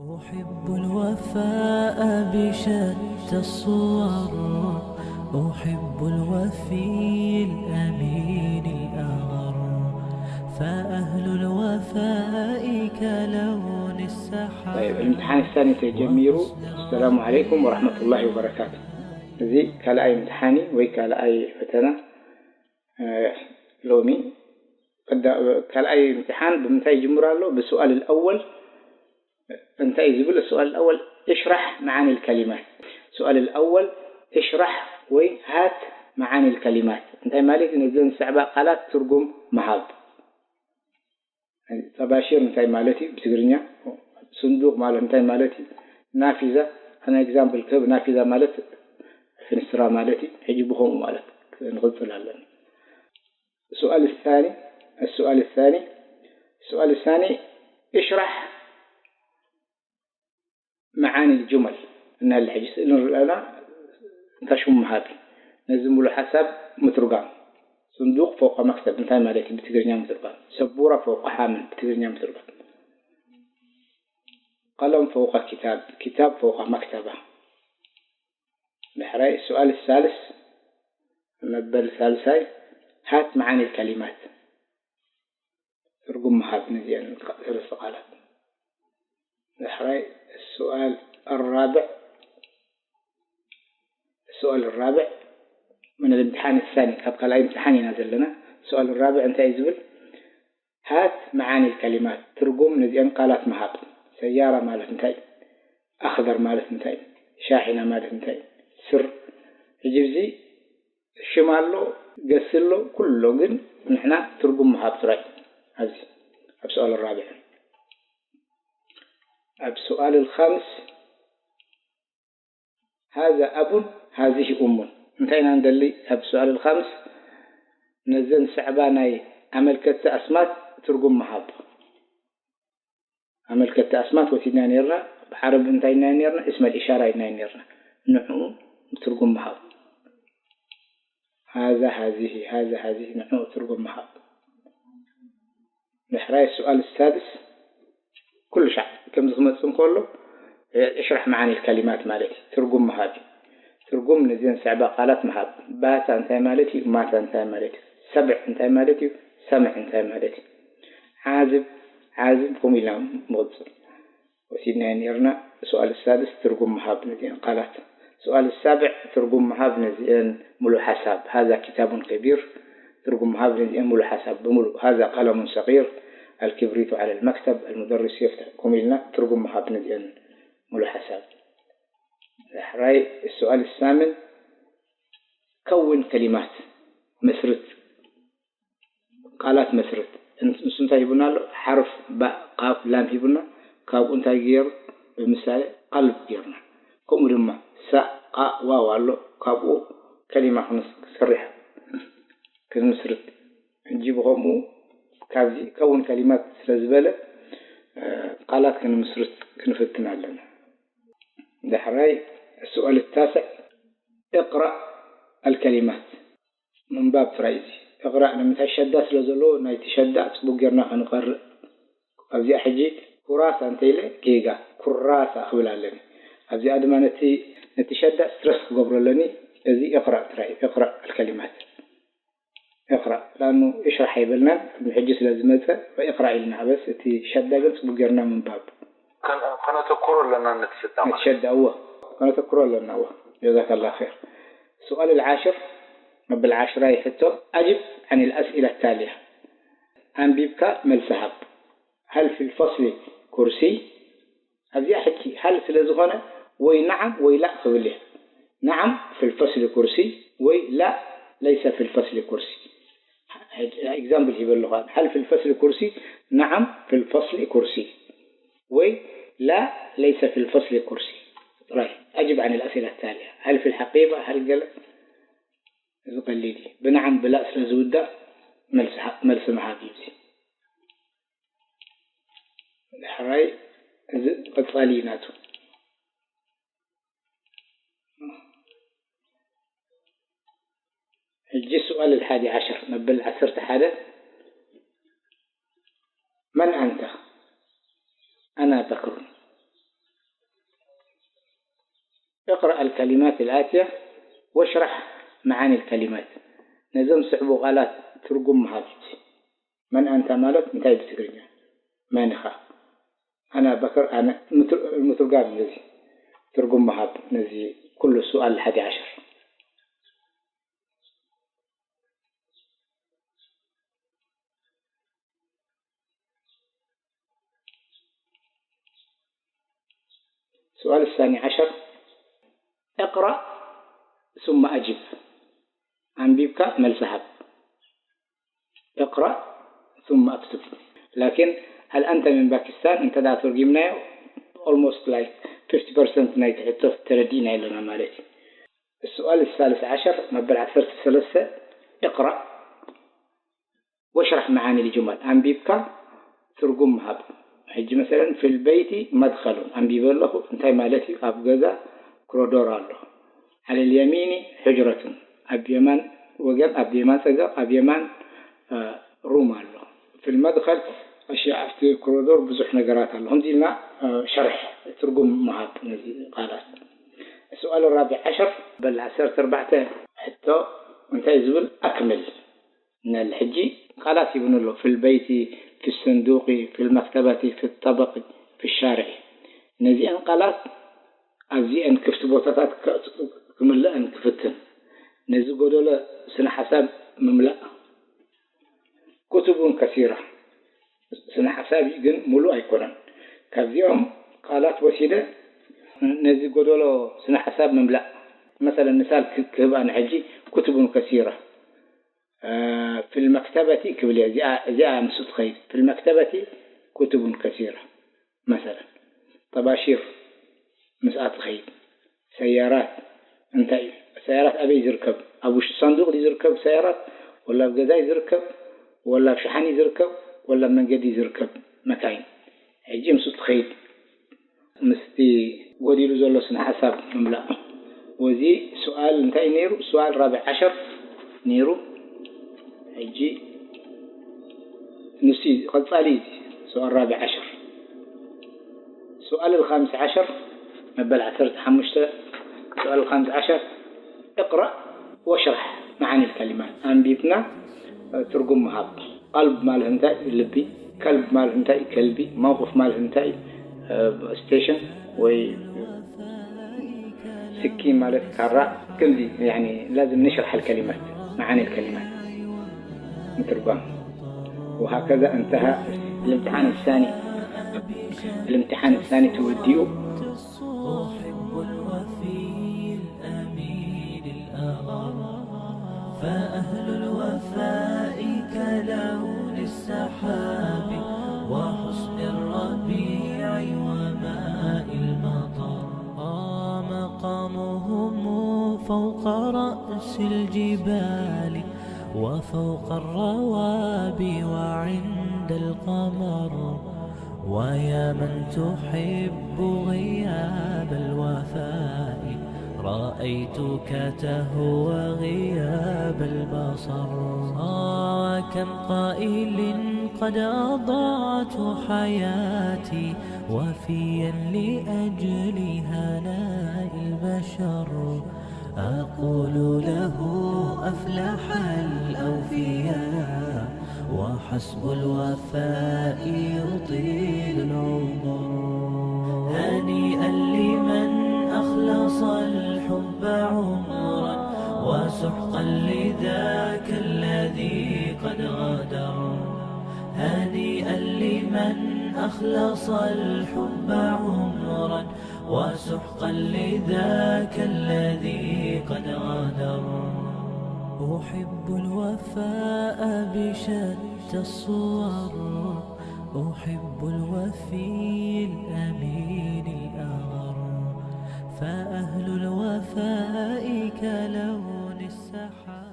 أحب الوفاء بشتى الصور، أحب الوفي الأمين الأغر، فأهل الوفاء كلون السحاب. طيب، الامتحان الثاني ተጀሚሩ። السلام عليكم ورحمة الله وبركاته። እዚ ካልኣይ እምትሓን እዩ ወይ ካልኣይ ፈተና። ሎሚ ካልኣይ እምትሓን ብምንታይ ይጅምር ኣሎ? ብሱኣል ኣወል እንታይ ዝብል? السؤال الأول اشرح معاني الكلمات. السؤال الأول اشرح ወይ هات معاني الكلمات እንታይ ማለት እዩ? ነዘን ዝስዕባ ቃላት ትርጉም ምሃብ። ጠባሺር እንታይ ማለት እዩ ብትግርኛ? ስንዱቕ ማለት እንታይ ማለት እዩ? ናፊዛ፣ ኣነ example ክህብ፣ ናፊዛ ማለት ፍንስትራ ማለት እዩ። ሕጂ ብኸምኡ ማለት ንቕጽል ኣለና። السؤال الثاني، السؤال الثاني، السؤال الثاني اشرح معاني الجمل። እናለ ሕጂ ስእሊ ንርኢ ኣለና። እንታይ ሽሙ ምሃብ እዩ? ነዚ ሙሉ ሓሳብ ምትርጓም። ስንዱቕ ፈውቀ መክተብ እንታይ ማለት እዩ ብትግርኛ ምትርጓም? ሰቡራ ፈውቀ ሓምል ብትግርኛ ምትርጓም። ቀለም ፈውቀ ኪታብ፣ ኪታብ ፈውቀ መክተባ። ድሕራይ السؤال الثالث መበል ሳልሳይ هات معاني الكلمات ትርጉም ምሃብ ነዚአን ሰለስተ ቃላት። ድሕራይ السؤال الرابع، السؤال الرابع من الامتحان الثاني ካብ ካልኣይ እምትሓን ኢና ዘለና። السؤال الرابع እንታይ እዩ ዝብል? هات معاني الكلمات ትርጉም ነዚአን ቃላት ምሃብ። ሰያራ ማለት እንታይ? ኣኽደር ማለት እንታይ? ሻሒና ማለት እንታይ? ስር። ሕጂ እዚ ሽም ኣሎ፣ ገስ ኣሎ፣ ኩሉ ኣሎ፣ ግን ንሕና ትርጉም ምሃብ ጥራይ ኣብዚ ኣብ سؤال الرابع። ኣብ سؤال الخامس هذا أب هذه أم እንታይ ኢና ንደሊ? ኣብ سؤال الخامس ነዘን ዝስዕባ ናይ ኣመልከቲ ኣስማት ትርጉም ምሃብ። ኣመልከቲ ኣስማት ወሲድና ነርና። ብዓረብ እንታይ ኢልና ነርና? اسم الإشارة ኢልና ነርና። ንዕኡ ትርጉም ምሃብ። هذا هذه هذا هذه ንዕኡ ትርጉም ምሃብ። ድሕራይ السؤال السادس ኩሉ ሻዕ ከምዚ ክመጽእ እንከሎ اشرح معاني الكلمات ማለት እዩ። ትርጉም ምሃብ እዩ። ትርጉም ነዚአን ዝስዕባ ቃላት ምሃብ። ባታ እንታይ ማለት እዩ? ማታ እንታይ ማለት እዩ? ሰብዕ እንታይ ማለት እዩ? ሰምዕ እንታይ ማለት እዩ? ዓዝብ ዓዝብ ከምኡ ኢልና ምቕጽል። ወሲድናዮ ነርና። السؤال السادس ትርጉም ምሃብ ነዚአን ቃላት። السؤال السابع ትርጉም ምሃብ ነዚአን ሙሉ ሓሳብ። هذا كتاب كبير ትርጉም ምሃብ ነዚአን ሙሉ ሓሳብ ብምሉእ። هذا قلم صغير الكبريت على المكتب المدرس يفتح ከምኡ ኢልና ትርጉም ምሃብ ነዚአን ሙሉ ሓሳብ። ዳሕራይ السؤال الثامن كون كلمات መስርት ቃላት መስርት። ንሱ እንታይ ሂቡና ኣሎ? ሓርፍ ባእ ቃፍ ላም ሂቡና። ካብኡ እንታይ ገይሩ? ብምሳሌ ቀልብ ገይሩና። ከምኡ ድማ ሳእ ቃእ ዋው ኣሎ። ካብኡ ከሊማ ክንስርሕ ክንምስርት። ሕጂ ብኸምኡ ካብዚ ከውን ከሊማት ስለ ዝበለ ቃላት ክንምስርት ክንፍትን ኣለና። ዳሕራይ السؤال التاسع اقرأ الكلمات ምንባብ ጥራይ እዚ እቕራእ ንምንታይ ሸዳ ስለ ዘለዎ ናይቲ ሸዳ ጽቡቅ ጌርና ከንቐርእ ኣብዚኣ ሕጂ ኩራሳ እንተኢለ ጌጋ ኩራሳ ክብል ኣለኒ ኣብዚኣ ድማ ነቲ ነቲ ሸዳ ስትረስ ክገብሮ ኣለኒ እዚ እቕራእ ጥራይ እቕራእ الكلمات እቕራእ ላኑ እሽራሕ ኣይበልናን ቅድሚ ሕጂ ስለ ዝመጸ እቕራእ ኢልና በስ እቲ ሸዳ ግን ጽቡቅ ጌርና ምንባብ ከነተኩሮ ኣለና ነቲ ሸዳ ማለት ሸዳ እወ ከነተኩሮ ኣለና እወ ጀዛከላ ኸይር سؤال العاشر መብል ዓሽራይ ሕቶ أجب عن الأسئلة التالية ኣንቢብካ መልሲ ሃብ هل في الفصل كرسي ኣብዚኣ ሕጂ هل ስለ ዝኾነ ወይ نعم ወይ لا ክብል እየ نعم في الفصل كرسي ወይ لا ليس في الفصل كرسي example ሂበ ኣለኹ هل في الفصل كرسي نعم في الفصل كرسي ወይ لا ليس في الفصل كرسي ጥራይ أجب عن الأسئلة التالية هل في الحقيبة هل ገለ እዚ ቀሊል እዩ ብنعم ብلا ስለ ዝውዳእ መልሲ ምሃብ እዩ እዚ ዳሕራይ እዚ ቀጻሊ እዩ ናቱ ሕጂ سؤال الحادي عشر መበል ዓሰርተ ሓደ من أنت أنا بكر اقرأ الكلمات الآتية واشرح معاني الكلمات. ነዞም ዝስዕቡ ቃላት ትርጉም ምሃብ። መን ኣንታ ማለት እንታይ ብትግርኛ? መን ኢኻ? ኣና በክር ኣነ ምትር-፣ ምትርጓም ነዚ ትርጉም ምሃብ ነዚ ኩሉ ሱኣል ሓዲ ዓሸር። ሱኣል ሳኒ ዓሸር፣ እቅራእ ثم ኣጅብ። ኣንቢብካ መልሲ ሃብ። እቅራእ ثم ኣክትብ። ላኪን ሀል ኣንተ ምን ፓኪስታን እንተ ደኣ ተርጒምናዮ፣ ኦልሞስት ላይክ ፊፍቲ ፐርሰንት ናይቲ ሕቶ ተረዲእና ኣለና ማለት እዩ። ሱኣል ሳልስ ዓሸር መበል ዓሰርተ ሰለስተ፣ እቅራእ ወሽራሕ መዓኒ ልጁመል፣ ኣንቢብካ ትርጉም ምሃብ። ሕጂ መሰለን፣ ፊል በይቲ መድኸሉን ኣንቢበ ኣለኹ፣ እንታይ ማለት እዩ? ኣብ ገዛ ክሮዶር ኣሎ። ዓለል የሚኒ ሕጅረቱን፣ ኣብ የማን ወገን፣ ኣብ የማን ጸጋም፣ ኣብ የማን፣ እ፣ ሩም ኣሎ። ፊል መድኸል፣ እሺ፣ ኣብቲ ክሮዶር ብዙሕ ነገራት ኣሎ። ከምዚ ኢልና፣ እ፣ ሸርሕ፣ ትርጉም ምሃብ ነዚ ቃላት። ሱኣል ራቢዕ ዓሸር በል ዓሰርተ ኣርባዕተ ሕቶ እንታይ ዝብል? ኣክምል። ነል ሕጂ ቃላት ይብን ኣሎ። ፊል በይቲ፣ ፊ ሰንዱቂ፣ ፊል መክተበቲ፣ ፊ ጠበቂ፣ ፊ ሻርዒ። ነዚአን ቃላት ኣብዚአን ክፍቲ ቦታታት ከ-፣ ክምልአን ክፍትን። ነዚ ጎደሎ ስነ ሓሳብ ምምላእ። ኩቱቡን ከሲራ። ስነ ሓሳብ እዩ ግን ሙሉእ ኣይኮነን። ካብዚኦም ቃላት ወሲደ ነዚ ጎደሎ ስነ ሓሳብ ምምላእ። መሰለን ምሳል ክ-፣ ክህብ ኣነ ሕጂ ኩቱቡን ከሲራ። እ፣ ፊል መክተበቲ ክብል እየ። እዚኣ፣ እዚኣ ምስኡ ትኸይድ። ፊል መክተበቲ ኩቱቡን ከሲራ። መሰለን፣ ጠባሺር ምስኣ ትኸይድ። ሰያራት እንታይ እዩ? ሰያራት ኣበይ ዝርከብ? ኣብ ውሽጢ ሳንዱቕ ድዩ ዝርከብ ሰያራት? ወላ ኣብ ገዛ እዩ ዝርከብ? ወላ ኣብ ሸሓኒ ዝርከብ? ወላ ኣብ መንገዲ ዝርከብ መካይን? ሕጂ ምስኡ ትኸይድ። ምስቲ ጎዲሉ ዘሎ ስነ ሓሳብ ምምላእ። ወዚ ሱኣል እንታይ ነይሩ? ሱኣል ራብዕ ዓሸር ነይሩ። ሕጂ ንሱ እዩ፣ ቀጻሊ እዩ። ሱኣል ራብዕ ዓሸር። ሱኣል الخامس عشر መበል ዓሰርተ ሓሙሽተ፣ ሱኣል الخامس عشر اقرأ واشرح معاني الكلمات። ኣንቢብና ትርጉም ምሃብ። ቀልብ ማለት እንታይ እዩ? ልቢ። ከልብ ማለት እንታይ እዩ? ከልቢ። መውቅፍ ማለት እንታይ እዩ? እ፣ ስቴሽን ወይ ስኪን ማለት ካራ። ከምዚ፣ ያኒ፣ ላዝም ነሽርሕ الكلمات، معاني الكلمات ምትርጓም። وهكذا انتهى الامتحان الثاني. الامتحان الثاني ተወዲኡ። أحب الوفي الأمين الأغر، فأهل الوفاء كلون السحاب، وحسن الربيع وماء المطر. مقامهم فوق رأس الجبال، وفوق الروابي وعند القمر. ويا من تحب غياب الوفاء، رأيتك تهوى غياب البصر. آه، وكم قائل قد أضعت حياتي وفيا لأجل هناء البشر. أقول له: أفلح الأوفياء، وحسب الوفاء يطيل العمر. هنيئا لمن أخلص الحب عمرا، وسحقا لذاك الذي قد غدر. هنيئا لمن أخلص الحب عمرا، وسحقا لذاك الذي قد غدر. أحب الوفاء بشتى الصور، أحب الوفي الأمين الأغر، فأهل الوفاء كلون السحاب.